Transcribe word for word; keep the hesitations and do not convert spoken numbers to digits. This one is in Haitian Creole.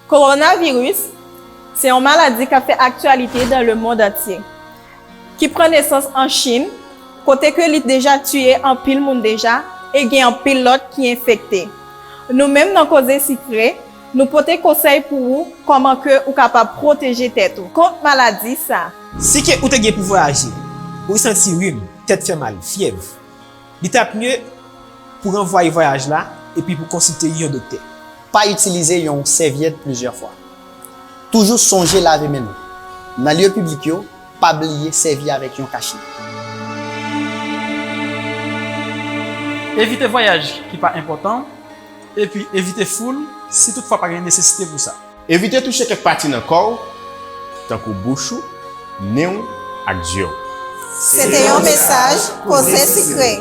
Kowonaviris se yon maladi k ap fè aktyalite dans le monde entier, ki pran nesans an Chin, kote ke li deja tiye anpil moun deja e gen anpil lòt ki enfekte. Nou menm nan Koze Sikre, nou pote konsèy pou ou kòman ke ou kapab pwoteje tèt ou kont maladi sa. Si ke ou te gen pou vwayaje, ou santi rim, tèt fè mal, fyèv, li t ap mye pou ranvwaye vwayaj la epi pou konsilte yon doktè. Pa itilize yon sèvyèt plizyè fwa. Toujou sonje lave men nou. Nan lye piblik yo, pa bliye sèvi avèk yon kachnen. Evite vwayaj ki pa enpòtan, epi evite foul si toutfwa pa gen nesesite pou sa. Evite touche kèk pati nan kò w, tankou bouch ou, nen w ak zye w. Se te yon mesaj Koze Sikre.